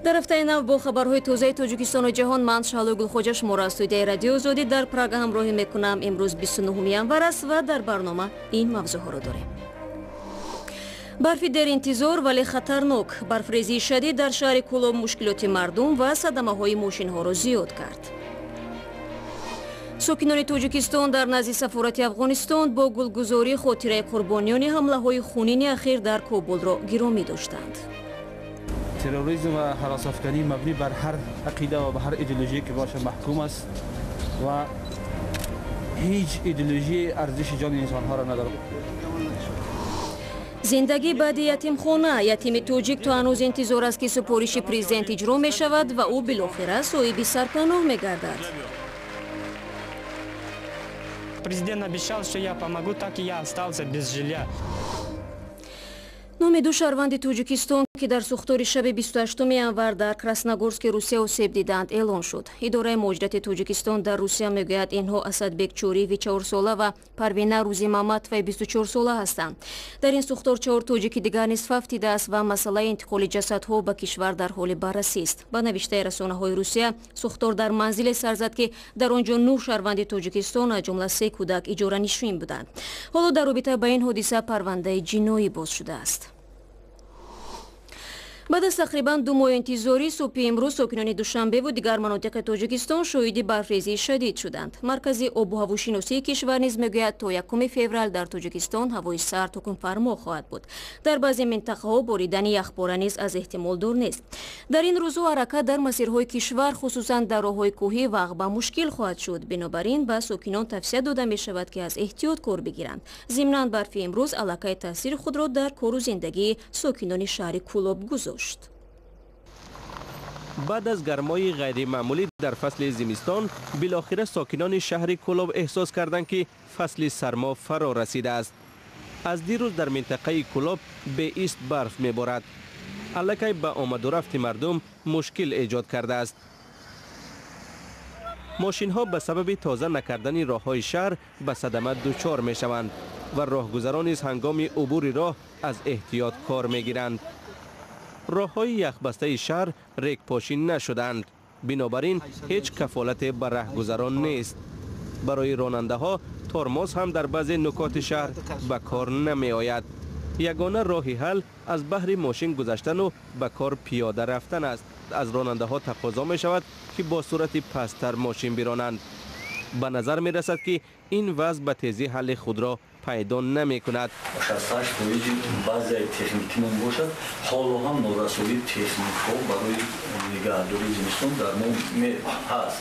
Дар ҳафтаи нав бо хабарҳои тозаи Тоҷикистону ҷаҳон ман Шаҳлои Гулхоҷа шуморо аз студияи Радиои Озодӣ дар Прага ҳамроҳӣ мекунам. Имрӯз 29 январ аст ва дар барнома ин мавзӯъҳоро дорем. Барфи деринтизор, вале хатарнок. Барфрезии шадид дар шаҳри Кӯлоб мушкилоти мардум ва садамаҳои мошинҳоро зиёд кард. Сокинони Тоҷикистон дар назди сафорати Афғонистон бо гулгузорӣ хотираи қурбониёни ҳамлаҳои хунини ахир дар Кобулро гиромӣ доштанд. Терроризм ва ҳаросафканӣ мабнӣ бар ҳар ақида ва ба ҳар идеологие ки бошад маҳкум аст ва ҳеҷ идеологие арзиши ҷони инсонҳоро надорад. Зиндагӣ баъди ятимхона. Ятими тоҷик то ҳанӯз интизор аст, ки супориши президент иҷро мешавад ва ӯ билохира соҳиби сарпаноҳ мегардад. Президент обещал, что я помогу, так и я остался без жилья. Номи ду шаҳрванди Тоҷикистон, ки дар сӯхтори шаби 28 январ дар Красногорски Русия осеб диданд, эълон шуд. Идораи муҳоҷирати Тоҷикистон дар Русия мегӯяд, инҳо Асадбек Чӯриеви 4-сола ва Парвина Рӯзимаматоваи 24-сола ҳастанд. Дар ин сӯхтор чор тоҷики дигар низ фавтидааст ва масъалаи интиқоли ҷасадҳо ба кишвар дар ҳоли баррасист. Ба навиштаи расонаҳои Русия, сӯхтор дар манзиле сар зад, ки дар он ҷо нӯҳ шаҳрванди Тоҷикистон, аз ҷумла се кӯдак, иҷоранишин буданд. Ҳоло дар робита ба ин ҳодиса парвандаи ҷиноӣ боз шудааст. Баъд аз тақрибан 2 моҳ интизорӣ, субҳи имрӯз сокинони Душанбеву дигар манотиқи Тоҷикистон шоҳиди барфрезии шадид шуданд. Маркази обу ҳавошиносии кишвар низ мегӯяд, то 1 феврал дар Тоҷикистон ҳавои сард ҳукмфармо хоҳад буд. Дар баъзе минтақаҳо боридани яхпора низ аз эҳтимол дур нест. Дар ин рӯзҳо ҳаракат дар масирҳои кишвар, хусусан дар роҳҳои кӯҳӣ ва ағба, мушкил хоҳад шуд. Бинобар ин ба сокинон тавсия дода мешавад, ки аз эҳтиёт кор бигиранд. Зимнан, барфи имрӯз аллакай таъсири худро дар кору зиндагии сокинони шаҳри Кӯлоб гузошт. Баъд аз гармои ғайримаъмулӣ дар фасли зимистон, билохира сокинони шаҳри Кӯлоб эҳсос карданд, ки фасли сармо фаро расидааст. Аз дирӯз дар минтақаи Кӯлоб беист барф меборад. Аллакай ба омаду рафти мардум мушкил эҷод кардааст. Мошинҳо ба сабаби тоза накардани роҳҳои шаҳр ба садама дучор мешаванд ва роҳгузарон низ ҳангоми убури роҳ аз эҳтиёт кор мегиранд. Роҳҳои яхбастаи шаҳр регпошӣ нашуданд, бинобар ин ҳеҷ кафолате ба раҳгузарон нест. Барои ронандаҳо тормоз ҳам дар баъзе нукоти шаҳр ба кор намеояд. Ягона роҳи ҳал аз баҳри мошин гузаштану ба кор пиёда рафтан аст. Аз ронандаҳо тақозо мешавад, ки бо суръати пасттар мошин биронанд. Ба назар мерасад, ки ин вазъ ба тезӣ ҳалли худро пайдо намекунад. 68% базаи техникимон бошад, ҳоло ҳам норасоии техникҳо барои нигаҳдории зимистон дар мо ҳаст.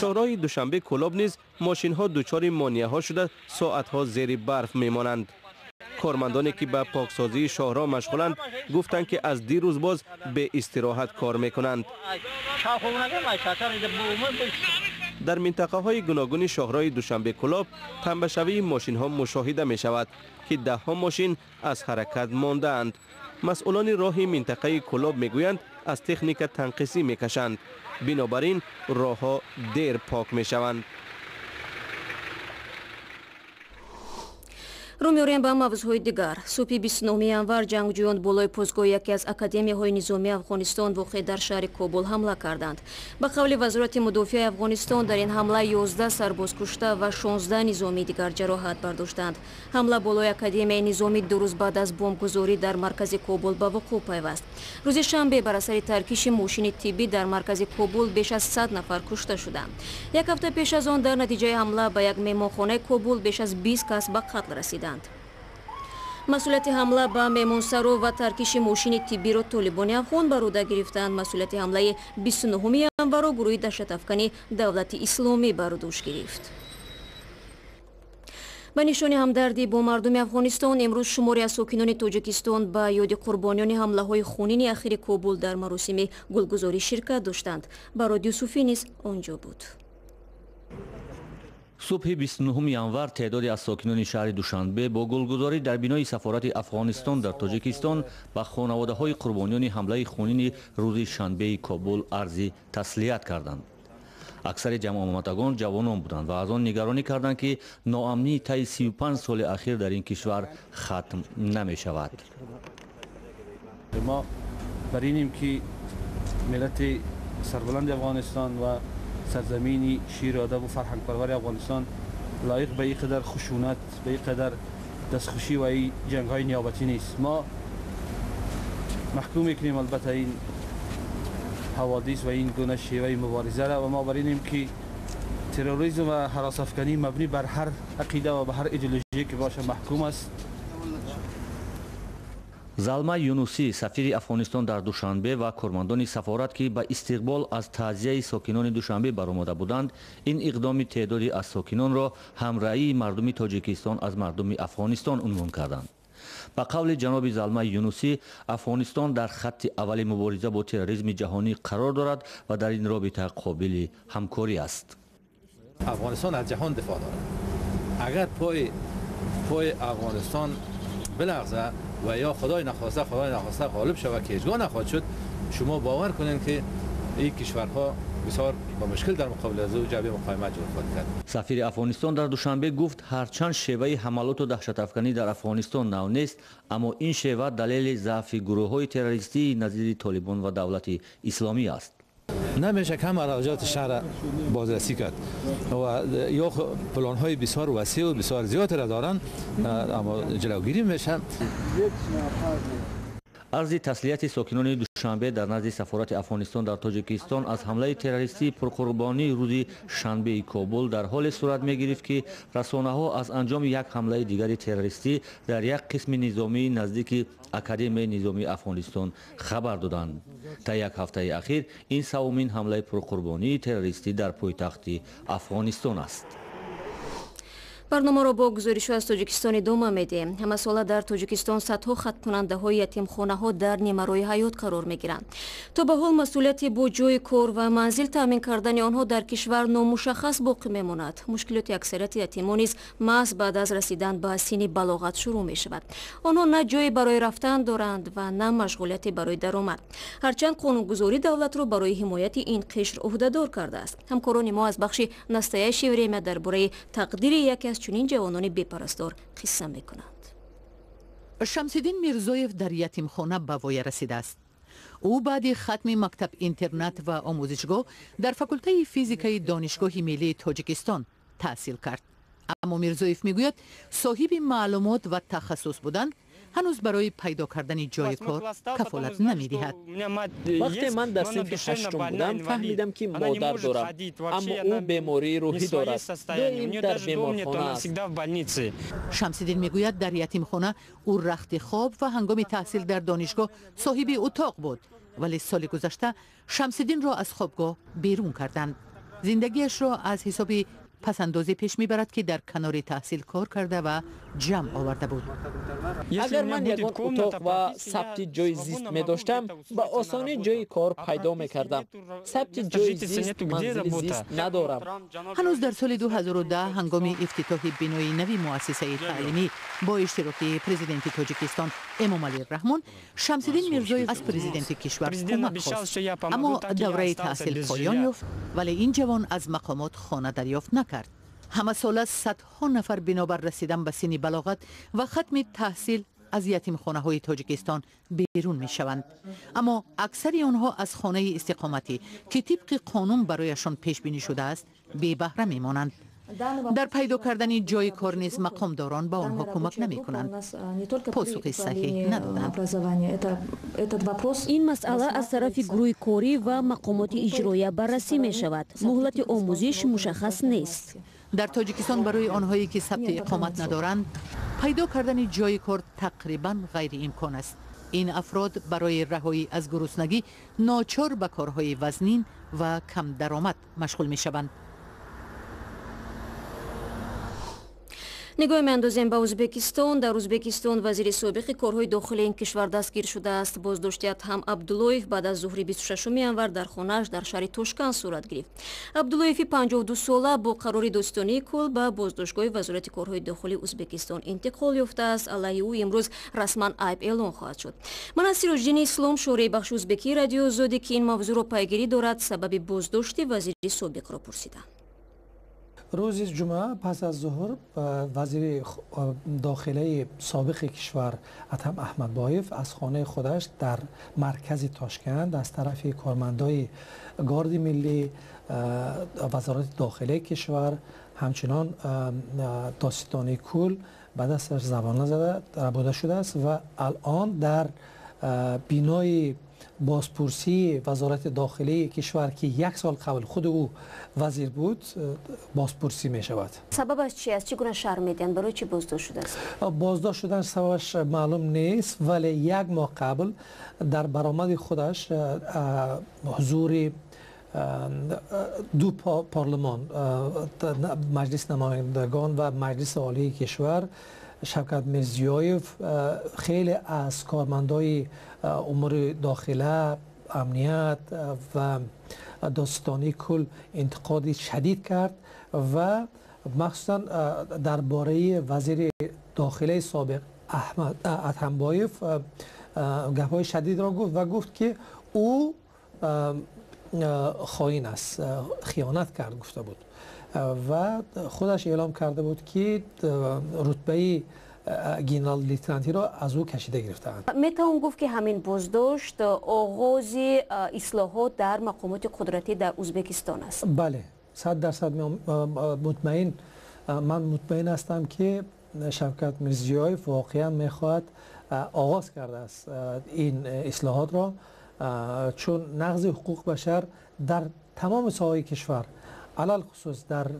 Шоҳроҳи Душанбе Кӯлоб низ мошинҳо дучори монеаҳо шуда, соатҳо зери барф мемонанд. Кормандоне ки ба поксозии шоҳроҳ машғуланд, гуфтанд, ки аз дирӯз боз беистироҳат кор мекунанд. Дар минтақаҳои гуногуни шоҳроҳи Душанбе Кӯлоб тамбашавии мошинҳо мушоҳида мешавад, ки даҳҳо мошин аз ҳаракат мондаанд. Масъулони роҳи минтақаи Кӯлоб мегӯянд, аз техника танқисӣ мекашанд, бинобар ин роҳҳо дер пок мешаванд. Рӯ меорем ба мавзӯъҳои дигар. Субҳи 29 январ ҷангҷӯён болои постгоҳи яке аз академияҳои низомии Афғонистон, воқеъ дар шаҳри Кобул, ҳамла карданд. Ба қавли Вазорати мудофиаи Афғонистон, дар ин ҳамла 11 сарбоз кушта ва 16 низомии дигар ҷароҳат бардоштанд. Ҳамла болои академияи низомӣ 2 рӯз баъд аз бомбгузорӣ дар маркази Кобул ба вуқӯъ пайваст. Рӯзи шанбе бар асари таркиши мошини тиббӣ дар маркази Кобул беш аз 100 нафар кушта шуданд. Як ҳафта пеш аз он дар натиҷаи ҳамла ба як меҳмонхонаи Кобул беш аз 20 кас ба қатл расиданд. Масъулияти ҳамла ба меҳмонсаро ва таркиши мошини тиббиро толибони афғон бар ӯҳда гирифтанд. Масъулияти ҳамлаи 29 январро гурӯҳи даҳшатафкани Давлати Исломӣ бар дӯш гирифт. Ба нишони ҳамдардӣ бо мардуми Афғонистон, имрӯз шуморе аз сокинони Тоҷикистон ба ёди қурбониёни ҳамлаҳои хунини ахири Кобул дар маросими гулгузорӣ ширкат доштанд. Барод Юсуфӣ низ он ҷо буд. Субҳи 29 январ теъдоде аз сокинони шаҳри Душанбе бо гулгузорӣ дар бинои сафорати Афғонистон дар Тоҷикистон ба хонаводаҳои қурбониёни ҳамлаи хунини рӯзи шанбеи Кобул арзи таслият карданд. Аксари ҷамъомадагон ҷавонон буданд ва аз он нигаронӣ карданд, ки ноамнии таи 35 соли ахир дар ин кишвар хатм намешавад. Мо бар инем, ки ملت سربلند افغانستان و سرزمینی شیر ادب و فرهنگ پرور افغانستان لایق به این قدر خشونت، به این قدر دستخوشی و این جنگ های نیابتی نیست. ما محکوم میکنیم البته این حوادث و این گونه شیوه مبارزه را و ما بر اینیم که تروریسم و هراس افکنی مبنی بر هر عقیده و به هر ایدئولوژی که باشه محکوم است. Залмай Юнусӣ, сафири Афғонистон дар Душанбе ва кормандони сафорат, ки ба истиқбол аз таъзияи сокинони Душанбе баромада буданд, ин иқдоми теъдоди аз сокинонро ҳамраҳии мардуми Тоҷикистон аз мардуми Афғонистон унвон карданд. Ба қавли ҷаноби Залмай Юнусӣ, Афғонистон дар хатти аввали мубориза бо терроризми ҷаҳонӣ қарор дорад ва дар ин робита қобили ҳамкорӣ аст. Афғонистон аз ҷаҳон дифоъ дорад. Агар пои Афғонистон билағзад و یا خدای نخواسته غالب شود که هیچگاه نخواهد شد، شما باور کنین که این کشورها بسیار با مشکل در مقابل از او جبهه مقاومت جور خواهد کرد. سفیر افغانستان در دوشنبه گفت هرچند شیوه حملات و دهشت افکنی در افغانستان نو نیست، اما این شیوه دلیل ضعف گروه های تروریستی نظیر طالبان و دولت اسلامی است. نمیشه که همه علاجات شهر بازرسی کرد و یا پلان های بسیار وسیع و بسیار زیاد را دارن، اما جلوگیری میشه. عرض تسلیت ساکنان دوشنبه در نزد سفارت افغانستان در تاجیکستان از حمله تروریستی پرقربانی روز شنبه کابل در حال صورت می‌گرفت که رسانه‌ها از انجام یک حمله دیگر تروریستی در یک قسم نظامی نزدیک اکادمی نظامی افغانستان خبر دادند. تا یک هفته اخیر این سومین حمله پرقربانی تروریستی در پایتخت افغانستان است. Барномаро бо гузоришҳо аз Тоҷикистон идома медиҳем. Ҳамасола дар Тоҷикистон садҳо хаткунандаҳои ятимхонаҳо дар нимарои ҳаёт қарор мегиранд. То ба ҳол масъулияти бо ҷойи кор ва манзил таъмин кардани онҳо дар кишвар номушаххас боқӣ мемонад. Мушкилоти аксарияти ятимон низ маҳз баъд аз расидан ба синни балоғат шурӯъ мешавад. Онҳо на ҷое барои рафтан доранд ва на машғулияте барои даромад. Ҳарчанд қонунгузорӣ давлатро барои ҳимояти ин қишр ӯҳдадор кардааст. Ҳамкорони мо аз бахши Настоящее время дар бораи тақдири яке аз чунин ҷавонони бепарастор қисса мекунанд. Шамсиддин Мирзоев дар ятимхона ба воя расидааст. Ӯ баъди хатми мактаб-интернат ва омӯзишгоҳ дар факултаи физикаи Донишгоҳи миллии Тоҷикистон таҳсил кард. Аммо Мирзоев мегӯяд, соҳиби маълумот ва тахассус будан ҳанӯз барои пайдо кардани ҷойи кор кафолат намедиҳад. Вақте ман дар синфи ҳаштум будам, фаҳмидам, ки модар дорам, аммо ӯ бемории рӯҳӣ дорад, доим дар беморхона аст. Шамсиддин мегӯяд, дар ятимхона ӯ рахти хоб ва ҳангоми таҳсил дар донишгоҳ соҳиби утоқ буд, вале соли гузашта Шамсиддинро аз хобгоҳ берун карданд. Зиндагиашро аз ҳисоби пасандозӣ пеш мебарад, ки дар канори таҳсил кор карда ва ҷамъ оварда буд. Агар ман ягон утоқ ва сабти ҷойи зист медоштам, ба осонӣ ҷойи кор пайдо мекардам. Сабти ҷойи зист, манзили зист надорам. Ҳанӯз дар соли 2010 ҳангоми ифтитоҳи бинои нави муассисаи таълимӣ бо иштироки президенти Тоҷикистон Эмомалӣ Раҳмон, Шамсиддин Мирзоев аз президенти кишвар кӯмак хост. Аммо давраи таҳсил поён ёфт, вале ин ҷавон аз мақомот хона дарёфт накард. Ҳамасола садҳо нафар бинобар расидан ба синни балоғат ва хатми таҳсил аз ятимхонаҳои Тоҷикистон берун мешаванд. Аммо аксари онҳо аз хонаи истиқоматӣ, ки тибқи қонун барояшон пешбинӣ шудааст, бебаҳра мемонанд. Дар пайдо кардани ҷойи кор низ мақомдорон ба онҳо кӯмак намекунанд. Посухи саҳеҳ надоданд. Ин масъала аз тарафи гурӯҳи корӣ ва мақомоти иҷроия баррасӣ мешавад. Муҳлати омӯзиш мушаххас нест. Дар Тоҷикистон барои онҳое, ки сабти иқомат надоранд, пайдо кардани ҷойи кор тақрибан ғайриимкон аст. Ин афрод барои раҳоӣ аз гуруснагӣ ночор ба корҳои вазнин ва камдаромад машғул мешаванд. Нигоҳ меандозем ба Ӯзбекистон. Дар Ӯзбекистон вазири собиқи корҳои дохилии ин кишвар дастгир шудааст. Боздошти Адҳам Абдуллоев баъд аз зуҳри 26 январ дар хонааш дар шаҳри Тошканд сурат гирифт. Абдуллоеви 52сола бо қарори додситонии кул ба боздоштгоҳи Вазорати корҳои дохилии Ӯзбекистон интиқол ёфтааст. Алайҳи ӯ имрӯз расман айб эълон хоҳад шуд. Ман аз Сироҷиддини Ислом, шӯраи бахши ӯзбекии Радиои Озодӣ, ки ин мавзӯъро пайгирӣ дорад, сабаби боздошти вазири собиқро пурсидам. Рӯзи ҷумъа пас аз зуҳр вазири дохилаи собиқи кишвар Атам Аҳмадбоев аз хонаи худаш дар маркази Тошканд аз тарафи кормандои Гарди миллӣ, вазорати дохилаи кишвар, ҳамчунон додситонии кул ба дасташ забона зада рабуда шудааст ва алон дар бинои бозпурсии вазорати дохилии кишвар, ки як сол қабл худи ӯ вазир буд, бозпурсӣ мешавад. Сабабаш чи аст? Чӣ гуна шарҳ медиҳанд? Барои чӣ боздошт шудааст? Боздошт шудан сабабаш маълум нест, вале як моҳ қабл дар баромади худаш ҳузури ду парлумон, маҷлиси намояндагон ва маҷлиси олии кишвар, Шавкат Мирзиёев хеле аз кормандои умури дохила, амният ва додситонии кул интиқоди шадид кард ва махсусан дар бораи вазири дохилаи собиқ Аҳмад Атамбоев гапҳои шадидро гуфт ва гуфт, ки ӯ хоин аст, хиёнат кард гуфта буд ва худаш эълом карда буд, ки рутбаи генерал-лейтенантиро аз ӯ кашида гирифтаанд. Метавон гуфт, ки ҳамин боздошт оғози ислоҳот дар мақомоти қудратӣ дар Ӯзбекистон аст? Бале, 100% мутмаин, ман мутмаин ҳастам, ки Шавкат Мирзиёев воқеан мехоҳад, оғоз кардааст ин ислоҳотро, чун нақзи ҳуқуқи башар дар тамоми соҳаҳои кишвар, алалхусус дар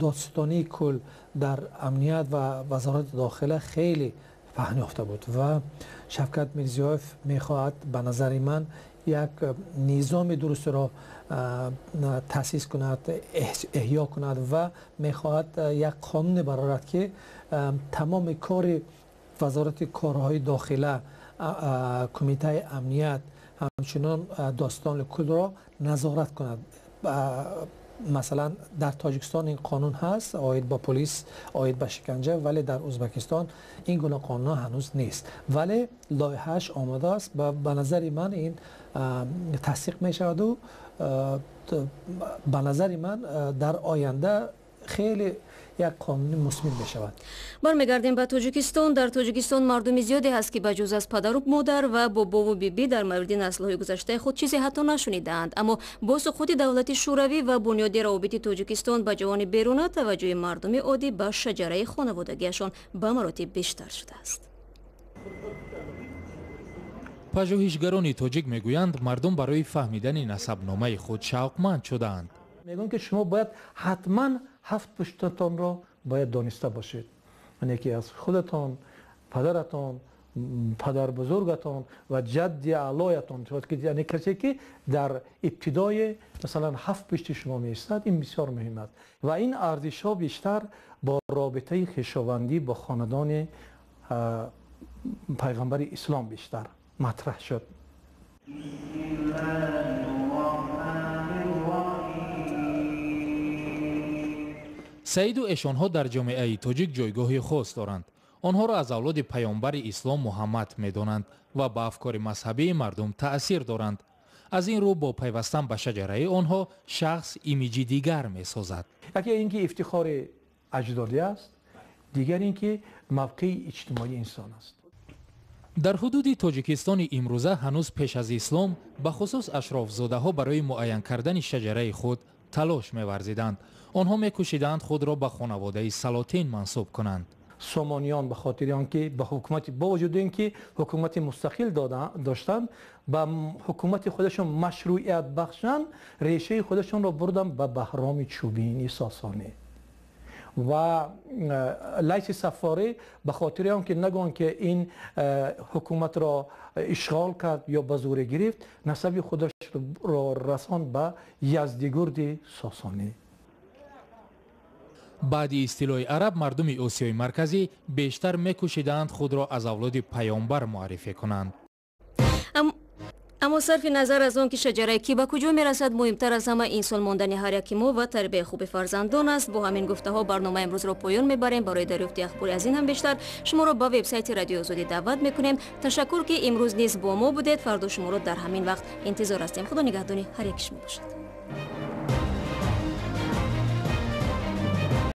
додситонии кул, дар амният ва вазорати дохила хеле паҳн ёфта буд ва Шавкат Мирзиёев мехоҳад, ба назари ман, як низоми дурустро таъсис кунад, эҳё кунад ва мехоҳад як қонуне барорад, ки тамоми кори вазорати корҳои дохила, кумитаи амният, ҳамчунон додситони кулро назорат кунад. Масалан, дар Тоҷикистон ин қонун ҳаст оид ба полис, оид ба шиканҷа, вале дар Ӯзбекистон ин гуна қонун ҳанӯз нест, вале лоиҳааш омода аст ва ба назари ман ин тасдиқ мешаваду ба назари ман дар оянда хеле як қонуни мусмир мешавад. Бармегардем ба Тоҷикистон. Дар Тоҷикистон мардуми зиёде ҳаст, ки ба ҷуз аз падару модар ва бобову бибӣ дар мавриди наслҳои гузаштаи худ чизе ҳатто нашунидаанд. Аммо бо суқути давлати Шӯравӣ ва бунёди равобити Тоҷикистон ба ҷаҳони беруна, таваҷҷӯҳи мардуми оддӣ ба шаҷараи хонаводагиашон ба маротиб бештар шудааст. Пажӯҳишгарони тоҷик мегӯянд, мардум барои фаҳмидани насабномаи худ шавқманд шудаанд. Мегӯям, ки шумо бояд ҳатман ҳафт пуштатонро бояд дониста бошед, яъне ки аз худатон, падаратон, падарбузургатон ва ҷадди аълоятон, яъне касе ки дар ибтидои масалан ҳафт пушти шумо меистад. Ин бисёр муҳим аст ва ин арзишҳо бештар бо робитаи хешовандӣ бо хонадони пайғамбари ислом бештар матраҳ шуд. Саиду эшонҳо дар ҷомеаи тоҷик ҷойгоҳи хос доранд. Онҳоро аз авлоди паёмбари ислом Муҳаммад медонанд ва ба афкори мазҳабии мардум таъсир доранд. Аз ин рӯ бо пайвастан ба шаҷараи онҳо шахс имиҷи дигар месозад. Яке ин ки ифтихори аҷдодӣ аст, дигар ин ки мавқеи иҷтимоии инсон аст. Дар ҳудуди Тоҷикистони имрӯза ҳанӯз пеш аз ислом бахусус ашрофзодаҳо барои муайян кардани шаҷараи худ талош меварзиданд. Онҳо мекӯшиданд худро ба хонаводаи салотин мансуб кунанд. Сомониён ба хотири он ки ба ҳукумати, бо вуҷуди ин ки ҳукумати мустақил доштанд, ба ҳукумати худашон машрӯият бахшанд, решаи худашонро бурданд ба Баҳроми Чӯбини Сосонӣ ва Лайси Саффорӣ, ба хотири он ки нагӯянд ки ин ҳукуматро ишғол кард ё ба зӯрӣ гирифт, насаби худашро расонд ба Яздигурди Сосонӣ. Баъди истилои араб мардуми Осиёи Марказӣ бештар мекӯшиданд худро аз авлоди паёмбар муаррифӣ кунанд. Аммо сарфи назар аз он ки шаҷараи кӣ ба куҷо мерасад, муҳимтар аз ҳама инсон мондани ҳар яки мо ва тарбияи хуби фарзандон аст. Бо ҳамин гуфтаҳо барномаи имрӯзро поён мебарем. Барои дарёфти ахбори аз ин ҳам бештар шуморо ба вебсайти Радиои Озодӣ даъват мекунем. Ташаккур, ки имрӯз низ бо мо будед. Фардо шуморо дар ҳамин вақт интизор ҳастем. Худо нигаҳдони ҳар яки шумо бошад.